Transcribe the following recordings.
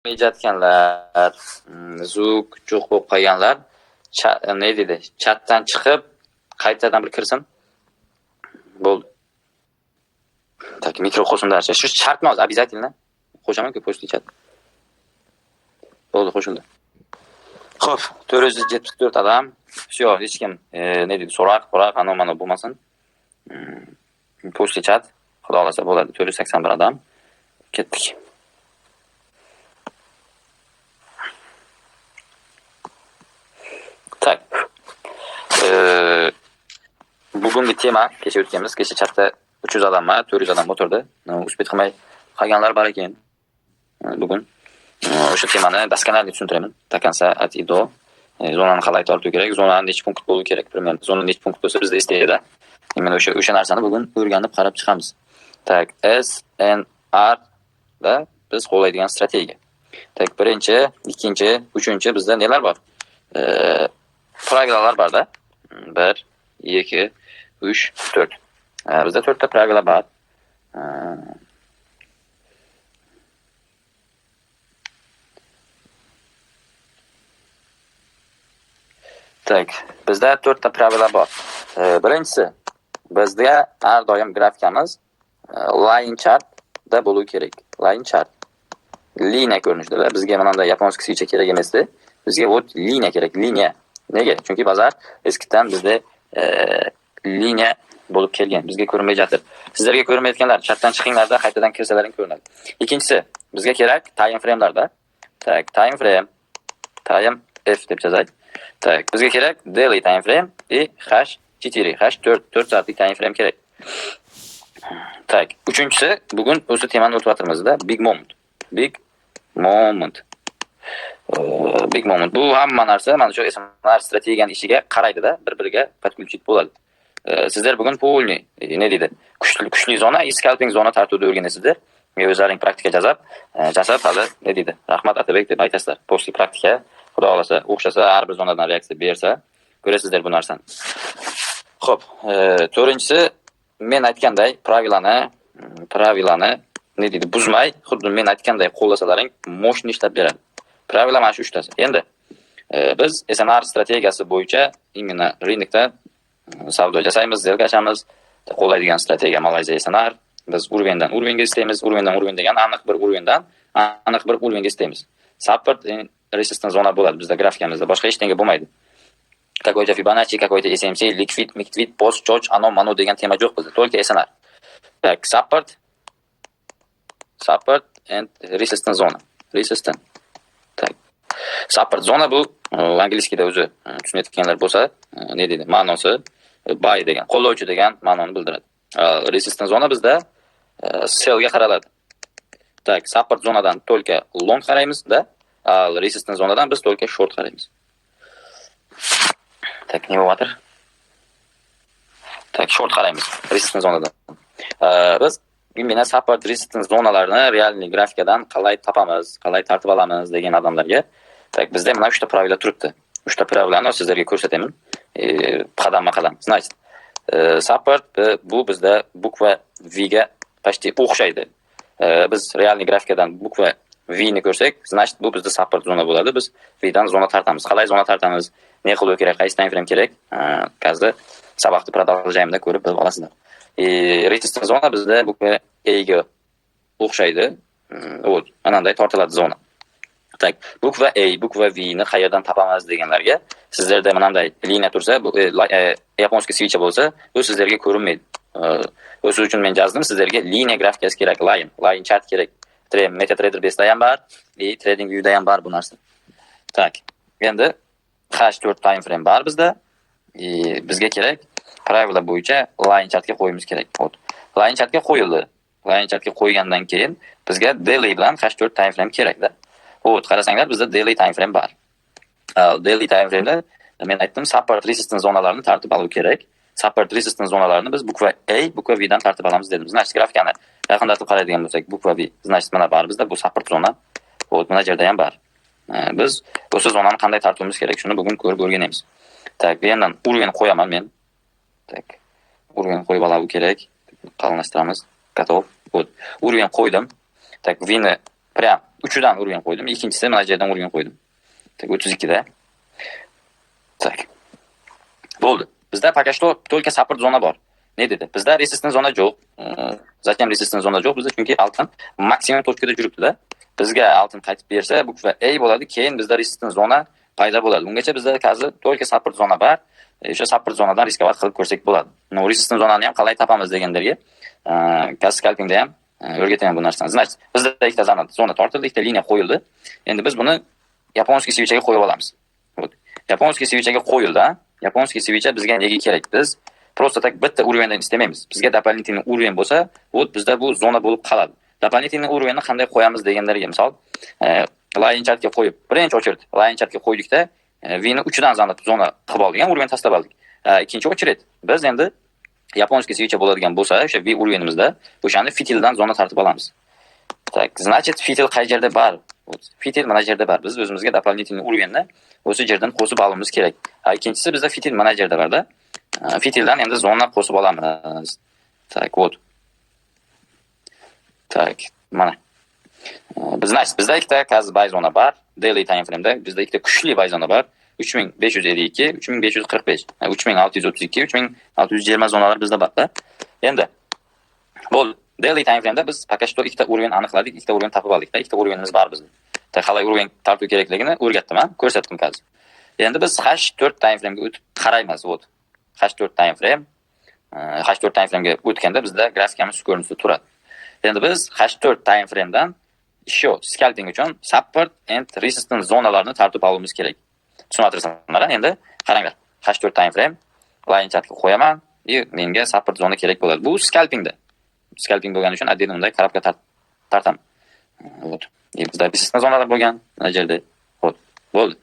Ko'rinmayotganlar, звук yo'q bo'lib qolganlar, ne deydi? Chatdan chiqib qaytadan bir kirsin. Bo'ldi. Так, mikro qo'shimlar. Shu shart emas, обязательно. Qo'shaman-ku pochta chat. Bo'ldi, qo'shildi. Xo'p, 474 odam. Всё, hech kim ne deydi, so'roq, poroq, anov manov bo'lmasin. Pochta chat, xudo xolasa bo'ladi. 481 odam. Ketdik. Так. Bugungi tema kecha o'tganmiz. Kecha chatda 300 odammi, 400 odam o'tirdi. Успеть qilmay qolganlar bor ekan. Bugun o'sha temani досконально tushuntiraman. До конца от и до. Zonani qalay tortish kerak, zonani necha punkt bo'lishi kerak, примерно. Zona necha punkt bo'lsa bizda istaydi. Именно o'sha narsani bugun o'rganib qarab chiqamiz. Так, SNR da biz qo'llaydigan strategiya. Так, birinchi, ikkinchi, uchinchi bizda nelar bor? Правила lar bor-da. 1, 2, 3, 4. Bizda 4 ta правила bor. Так, bizda 4 ta правила bor. Birinchisi, bizda har doim grafikamiz line chartda bo'lishi kerak. Line chart. Liniya ko'rinishida. Bizga mana bunday японский свеча kerak emasdi. Bizga вот liniya kerak, liniya. Nega? Chunki bozor eskidan bizda liniya bo'lib kelgan. Bizga ko'rinmay yotir. Sizlarga ko'rinmayotganlar chatdan chiqinglarda qaytadan kirsalaring ko'rinadi. Ikkinchisi, bizga kerak time frame'larda. Так, time frame, time F deb yozaylik. Так, bizga kerak daily time frame и H4, H4, 4 soatlik time frame kerak. Так, uchinchisi, bugun o'zi temani o'tyapmizda, big moment. Big moment. Big moment. Bu hamma narsa mana shu SNR strategiyaning ishiga qaraydida, bir-biriga подключить bo'ladi. Sizlar bugun полный, ne deydi? Kuchli zona, scalping zona tartibida o'rganasizlar. O'zlaring praktika jasab hali ne deydi? Rahmat Atabek deb aytasizlar. После praktika, xudo xolasa, o'xshasa, har bir zonadan reaksiya bersa, ko'rasizlar bu narsani. Xo'p, to'rtinchisi, men aytganday правилani ne deydi, buzmay, xuddi men aytganday qo'llasalaring, мощный ishlab beradi. Правила mana shu uchtasi. Endi biz SNR strategiyasi bo'yicha именно rынокda savdo jasaymiz, сделка ochamiz. Qo'llaydigan strategiya Malayziya SNR. Biz уровень dan уровень ga istaymiz, уровень dan уровень degan aniq bir уровень dan aniq bir уровень ga istaymiz. Support resistance zona bo'ladi bizda grafikamizda, boshqa hech nega bo'lmaydi. Какой-то Fibonacci, какой-то SMC, liquid, liquid, post, choch, ano, mano degan tema yo'q bizda, только SNR. Так, support and resistance zona. Resistance. Так. Support zona bu английский da o'zi tushunayotganlar bo'lsa, ne deydi? Ma'nosi buy degan, qo'llovchi degan ma'noni bildiradi. Resistance zona bizda sellga qaraladi. Так, support zonadan только long qaraymiz da, resistance zonadan biz только short qaraymiz. Так, nima bo'lyapti? Так, short qaraymiz resistance zonadan. Biz именно support resistance zonalarini realniy grafikadan qalay topamiz, qalay tartib olamiz degan odamlarga, так, bizda mana 3 ta правила turibdi. 3 ta правила ni sizlarga ko'rsataman. Qadamma-qadam. Значит, support bu bizda буква V ga почти o'xshaydi. Biz realniy grafikadan буква V ni ko'rsak, значит, bu bizda support zona bo'ladi. Biz V dan zona tortamiz. Qalay zona tortamiz? Ne qilish kerak? Qaysi time frame kerak? Hozir saboqni продолжаем da ko'rib bilib olasizlar. Resistance zona bizda буква A ga o'xshaydi. Вот, ananday tortiladi zona. Так, буква A, буква V ni qayerdan topamiz deganlarga, sizlarda mana bunday liniya tursa, bu японский свеча bo'lsa, bu sizlarga ko'rinmaydi. O'sha uchun men yozdim, sizlarga liniya grafikasi kerak, line chart kerak. MetaTrader 5 da ham bor, и TradingViewda ham bor bu narsa. Так, endi H4 time frame bor bizda. И bizga kerak правила bo'yicha line chartga qo'yishimiz kerak. Вот. Line chartga qo'yildi. Line chartga qo'ygandan keyin bizga daily bilan H4 time frame kerakda. Вот, qarasanglar bizda daily time frame bor. Daily time frame'da men aytdim, support resistance zonalarini tartib olish kerak. Support resistance zonalarini biz буква A, буква V dan tartib olamiz dedim. Значит, grafikani yaqinlatib qaraydigan bo'lsak, буква V, значит, mana bor bizda bu support zona. Вот, mana yerda ham bor. Biz o'sha zonani qanday tortishimiz kerak, shuni bugun ko'rib o'rganamiz. Так, bu yerdan уровень qo'yaman men. Так, уровень qo'yib olish kerak. Qalinlashtiramiz. Готов. Вот. Уровень qo'ydim. Так, V ni прям Uchidan уровень qo'ydim. Ikkinchisi mana yerdan уровень qo'ydim. Так, 32 da. Так. Bo'ldi. Bizda пока что только support zona bor. Ne dedi? Bizda resistance zona yo'q. Зачем resistance zona yo'q bizda? Chunki oltin maksimum точка da yuribdi-da. Bizga oltin qaytib bersa, буква A bo'ladi, keyin bizda resistance zona paydo bo'ladi. Ungacha bizda hozir только support zona bor. O'sha support zonadan рисковать qilib ko'rsak bo'ladi. Но resistance zonani ham qalay topamiz deganlarga, scalpingda ham o'rgataman bu narsani. Значит, bizda ikkita zona tortildi, ikkita liniya qo'yildi. Endi biz buni японский свеча ga qo'yib olamiz. Вот. Японский свеча ga qo'yildi. Японский свеча bizga nega kerak? Biz просто так bitta уровень dan istamaymiz. Bizga дополнительный уровень bo'lsa, вот bizda bu zona bo'lib qoladi. Дополнительный уровень ni qanday qo'yamiz deganlarga misol, line chartga qo'yib, birinchi очередь line chartga qo'ydikda, V ni uchidan zona qilib oldik, уровень tashlab oldik. Ikkinchi очередь biz endi японский свеча bo'ladigan bo'lsa, o'sha V уровень imizda o'shani фитиль dan zona tortib olamiz. Так, значит, фитиль qay yerda bor? Вот, фитиль mana yerda bor. Biz o'zimizga дополнительный уровень ni o'sha yerdan qo'shib olishimiz kerak. Ikkinchisi, bizda фитиль mana yerda borda. Фитиль dan endi zona qo'shib olamiz. Так, вот. Так, mana. Biz, значит, bizda ikkita hozir buy zona bor. Daily time frame'da bizda ikkita kuchli buy zona bor. 3552, 3545, 3632, 3620 zonalar bizda bor-da. Endi bo'ldi. Daily time frame'da biz пока что ikkita уровень aniqladik, ikkita уровень topib oldik-da, ikkita уровень imiz bor bizda. Qalay уровень tortuv kerakligini o'rgatdim, ha, ko'rsatdim hozir. Endi biz H4 time frame'ga o'tib qaraymiz, вот. H4 time frame, H4 time frame'ga o'tganda bizda grafikamiz shu ko'rinishda turadi. Endi biz H4 time frame'dan еще scalping uchun support and resistance zonalarini tortib olishimiz kerak. Tushunayapsizlar, endi qaranglar. H4 time frame line chartga qo'yaman и menga support zona kerak bo'ladi. Bu scalpingda. Scalping bo'lgani uchun отдельно bunday коробка tortaman. Вот. И bizda resistance zonalar bo'lgan mana yerda. Вот. Bo'ldi.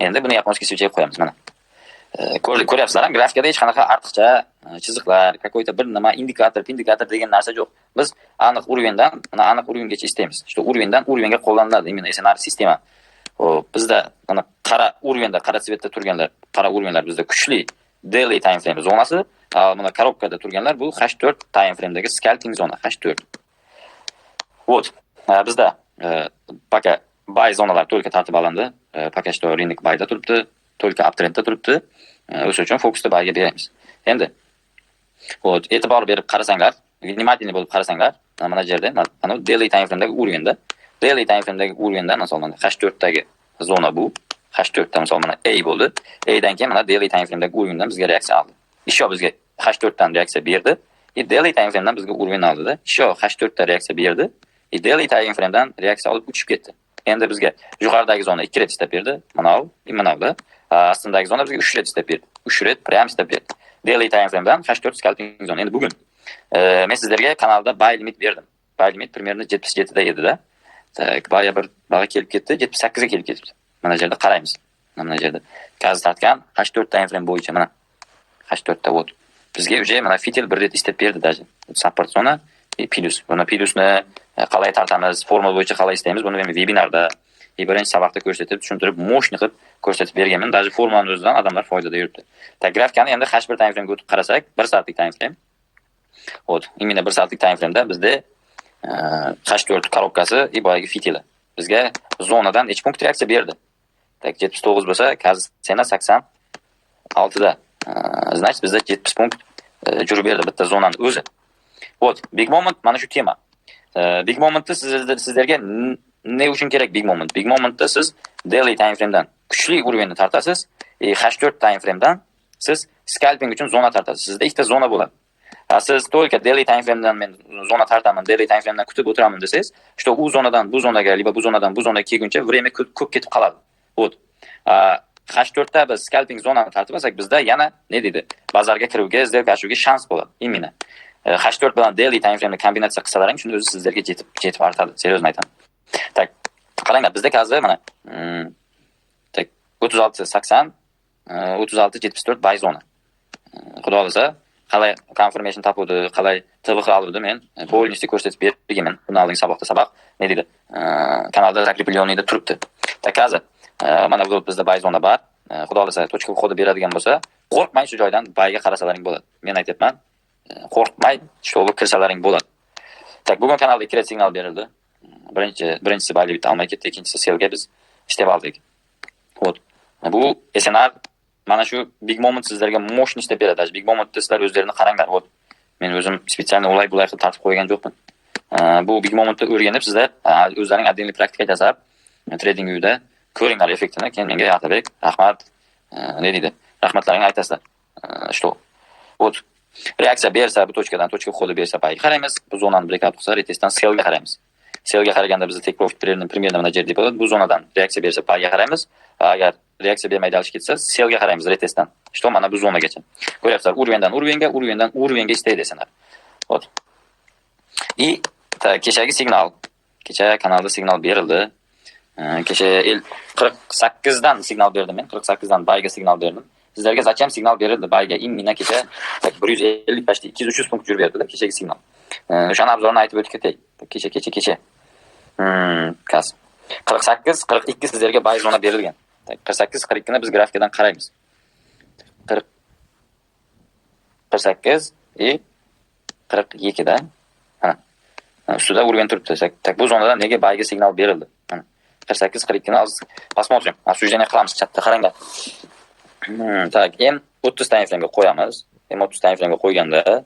Endi buni японский свеча ga qo'yamiz mana. Ko'ryapsizlar, grafikada hech qanaqa ortiqcha chiziqlar, какой-то bir nima indikator, indikator degan narsa yo'q. Biz aniq уровень dan, mana aniq уровень gacha istaymiz. Что уровень dan уровень ga qo'llaniladi именно SNR sistema. Xo'p, bizda mana qara уровень da, qara цвет da turganlar, qara уровень lar bizda kuchli daily time frame zonasi. Mana коробка da turganlar bu H4 time frame'dagi scalping zona H4. Вот. Bizda пока buy zonalar только tartib olindi. Пока что рынок buyda turibdi, только uptrendda turibdi. O'sha uchun fokusni buyga beramiz. Endi вот e'tibor berib qarasanglar, внимательный bo'lib qarasanglar, mana yerda mana daily time frame'dagi уровень da, daily time frame'dagi уровень da, masalan, H4 dagi zona bu. H4 da misol mana A bo'ldi. A dan keyin mana daily time frame'dagi уровень dan bizga reaksiya oldi. Еще bizga H4 dan reaksiya berdi. И daily time frame'dan bizga уровень oldida. Еще H4 da reaksiya berdi. И daily time frame'dan reaksiya olib uchib ketdi. Endi bizga yuqoridagi zona 2 ret ishlab berdi. Mana bu, mana bu. Ostindagi zona bizga 3 ret ishlab berdi. 3 ret prям ishlab berdi. Daily time frame'dan H4 scalping zona. Endi bugun men sizlarga kanalda buy limit berdim. Buy limit примерно 77 da edi-da. Так, boya bir bağa kelib ketdi, 78 ga kelib ketibdi. Mana yerda qaraymiz. Mana yerda gaz tortgan H4 time frame bo'yicha mana H4 da вот. Bizga уже mana фитиль bir ret ishlab berdi даже. Support zona и плюс. Buni plyusni qalay tortamiz, formula bo'yicha qalay istaymiz, buni men vebinarda birinchi saboqda ko'rsatib, tushuntirib, мощный qilib ko'rsatib berganman. Даже formulani o'zidan odamlar foydada yuribdi. Так, grafikani endi H1 time framega o'tib qarasak, 1 soatlik time frame. Вот, именно 1 soatlik time frame'da bizda H4 коробка si и boyagi фитили. Bizga zonadan necha punkt reaksiya berdi? Так, 79 bo'lsa, hozir цена 86 da. Значит, bizda 70 punkt jurib berdi bitta zonani o'zi. Вот, big moment mana shu tema. Big momentni sizlarga ne uchun kerak big moment? Big momentda siz daily time frame'dan kuchli уровень ni tortasiz, H4 time frame'dan siz scalping uchun zona tortasiz. Sizda ikkita zona bo'ladi. Siz только daily time frame'dan men zona tortaman, daily time frame'dan kutib o'tiraman desangiz, что u zonadan bu zonaga, либо bu zonadan bu zonaga kelguncha время ko'p ketib qoladi. Вот. H4 da biz scalping zonani tortib olsak, bizda yana ne deydi? Bozorga kiruvga, сделка ochuvga shans bo'ladi. Именно. H4 bilan daily time frame'ni kombinatsiya qilsalaring, shuni o'zi sizlarga yetib ortadi. Серьезно aytaman. Так, qaranglar, bizda hozir mana так 36 80, 36 74 buy zona. Xudo xohlasa, qalay confirmation topuvdi, qalay TVH oluvdi, men полностью ko'rsatib berganman. Bundan oldingi saboqda saboq ne deydi? Kanalda закрепленный da turibdi. Так, hozir mana bu bizda buy zona bor. Xudo xohlasa, точка входа beradigan bo'lsa, qo'rqmay shu joydan buyga qarasalaring bo'ladi. Men aytyapman, qo'rqmay, чтобы kirsalaring bo'ladi. Так, bugun kanalda ikki ret signal berildi. Birinchisi buy limitni olmay ketdi, ikkinchisi sellga biz ishlab oldik. Вот. Bu SNR, mana shu Big Moment sizlarga мощный ishlab beradi. Даже Big Momentni sizlar o'zlarini qaranglar. Вот. Men o'zim специально ulay bulay qilib tartib qo'ygan yo'qman. Bu Big Momentni o'rganib, sizlar o'zlaring отдельный praktika jasab, trading uyda ko'ringlar effektini, keyin menga "Yoqubek, rahmat", ne deydi? Rahmatlaringni aytasizlar. Что? Вот. Reaksiya bersa, bu точка dan точка входа bersa, buyga qaraymiz. Bu zonani breakout qilsa, retestdan sellga qaraymiz. Sellga qaraganda bizda take profit примерно mana yerda bo'ladi. Bu zonadan reaksiya bersa, buyga qaraymiz. Agar reaksiya bermay дальше ketsa, sellga qaraymiz retestdan. Что mana bu zonagacha. Ko'ryapsizlar, уровень dan уровень ga, уровень dan уровень ga istaydi SNR. Вот. И так, kechagi signal. Kecha kanalda signal berildi. Kecha 48 dan signal berdim men. 48 dan buyga signal berdim. Sizlarga зачем signal berildi buyga? Именно kecha так 150, почти 200-300 punkt yurib berdi kechagi signal. O'shani обзор ini aytib o'tib ketay. Kecha. Kas. 48 42 sizlarga buy zona berilgan. Так, 48 42 ni biz grafikadan qaraymiz. 40 48 и 42 da. Mana. Ustida уровень turibdi. Так, bu zonadan nega buyga signal berildi? Mana. 48 42 ni hozir посмотрим. Обсуждение qilamiz chatda, qaranglar. Так, M30 time frame'ga qo'yamiz. M30 time frame'ga qo'yganda,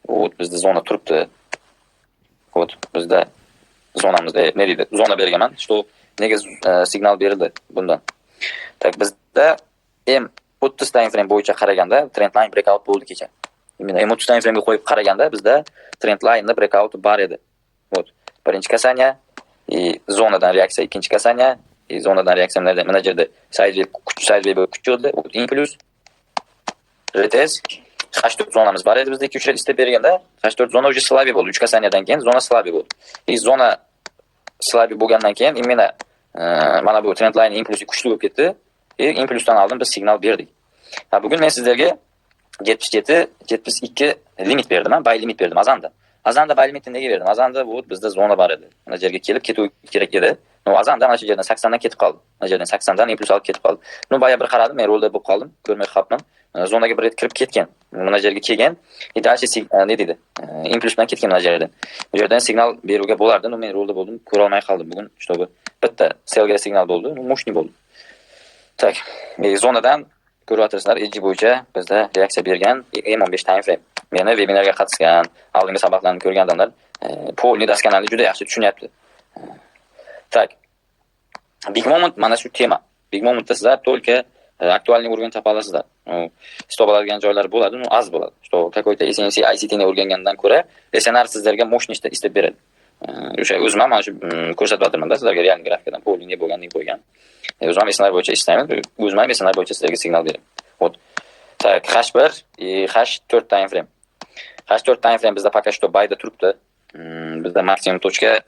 вот bizda zona turibdi. Вот bizda zonamizda, ne deydi? Zona berganman, что nega signal berildi bundan. Так, bizda M30 time frame bo'yicha qaraganda trend line breakout bo'ldi kecha. Именно M30 time frame'ga qo'yib qaraganda bizda trend line'da breakout bor edi. Вот. Birinchi касание и zonadan reaksiya, ikkinchi касание и zonadan reaksiya mana yerda sideway kuch, sideway kuch bo'ldi. Impuls, retest, H4 zonamiz bor edi bizda 2-3 ret istab berganda H4 zona уже слабый bo'ldi. 3 касания dan keyin zona слабый bo'ldi. И zona слабый bo'lgandan keyin именно mana bu trend line impulsi kuchli bo'lib ketdi. И impulsdan oldin biz signal berdik. Ha, bugun men sizlarga 77 72 limit berdim, ha, buy limit berdim azanda. Azanda buy limitni nega berdim? Azanda bu bizda zona bor edi. Mana yerga kelib ketuv kerak edi. Но azanda mana shu yerdan 80 dan ketib qoldi. Mana yerdan 80 dan impuls olib ketib qoldi. Но boya bir qaradim, men rolda bo'lib qoldim, ko'rmay qolibman. Zonaga bir ret kirib ketgan. Mana yerga kelgan. И дальше ne deydi? Impuls bilan ketgan mana yerdan. Bu yerdan signal beruvga bo'lardi, но men rolda bo'ldim, ko'ra olmay qoldim bugun, чтобы bitta sellga signal bo'ldi, ну мощный bo'ldi. Так, zonadan ko'ryapsizlar, EG bo'yicha bizda reaksiya bergan M15 time frame. Meni vebinarga qatnashgan, oldingi sabaqlarni ko'rgan odamlar полный досконально juda yaxshi tushunyapti. Так. Big Moment mana shu tema. Big Momentda sizlar только актуальный уровень topa olasizlar. Stop oladigan joylar bo'ladi, но az bo'ladi. Что какой-то SNC, ICT ni o'rgangandan ko'ra SNR sizlarga мощный ishlab beradi. O'sha o'zim ham mana shu ko'rsatib o'tirmanda sizlarga real grafikadan полный ne bo'lgan, ne qo'ygan. O'zim ham SNR bo'yicha ishlayman, o'zim ham SNR bo'yicha sizlarga signal beraman. Вот. Так, H1 и H4 time frame. H4 time frame bizda пока что buyda turibdi. Bizda maksimum точка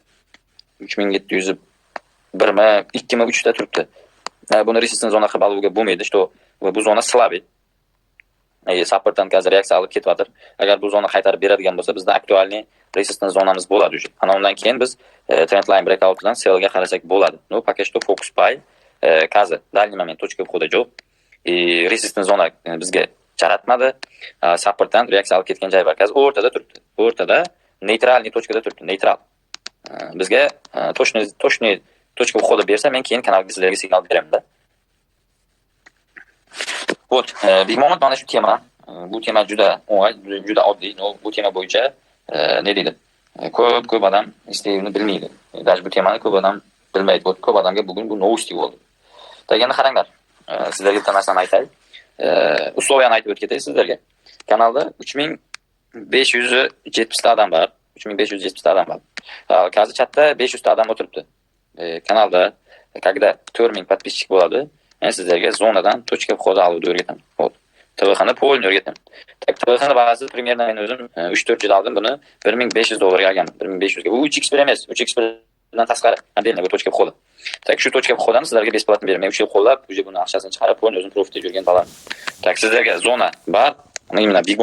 3701 mi, 2 mi, 3 ta turibdi. Buni resistance zona qilib oluvga bo'lmaydi, что bu zona слабый. Supportdan hozir reaksiya olib ketyapti. Agar bu zona qaytarib beradigan bo'lsa, bizda актуальный resistance zonamiz bo'ladi уже. Ana undan keyin biz trend line breakout bilan sellga qarasak bo'ladi. Ну, пока что fokus buy. Hozir дальний момент точка входа yo'q. И resistance zona bizga jaratmadi. Supportdan reaksiya olib ketgan joyi bor. Hozir o'rtada turibdi. O'rtada нейтральный точка da turibdi, neytral. Bizga точный точка входа bersa, men keyin kanalga sizlarga signal beraman-da. Вот, Big Moment mana shu tema. Bu tema juda o'ng'ay, juda oddiy. Но bu tema bo'yicha ne deydi? Ko'p ko'p odam istagini bilmaydi. Даже bu temani ko'p odam bilmaydi. Ko'p odamga bugun bu новости bo'ldi. Так, endi qaranglar. Sizlarga bitta narsani aytay. Условия ni aytib o'tib ketay sizlarga. Kanalda 3570 ta odam bor. 3570 ta odam bor. Hozir chatda 500 ta odam o'tiribdi. Kanalda когда 4000 подписчик bo'ladi, men sizlarga zonadan точка входа oluvni o'rgataman. Вот. TVXni полный o'rgataman. Так, TVXni bahasi примерно men o'zim 3-4 yil oldin buni 1500 dollarga olganman. 1500 ga. Bu 3x1 emas, 3x1 dan tashqari. Отдельно bu точка входа. Так, shu точка входа ni sizlarga бесплатно beraman. Men 3 yil qo'llab, уже buni aqchasini chiqarib, полный o'zim profitda yurgan bolam. Так, sizlarga zona bor. Именно Big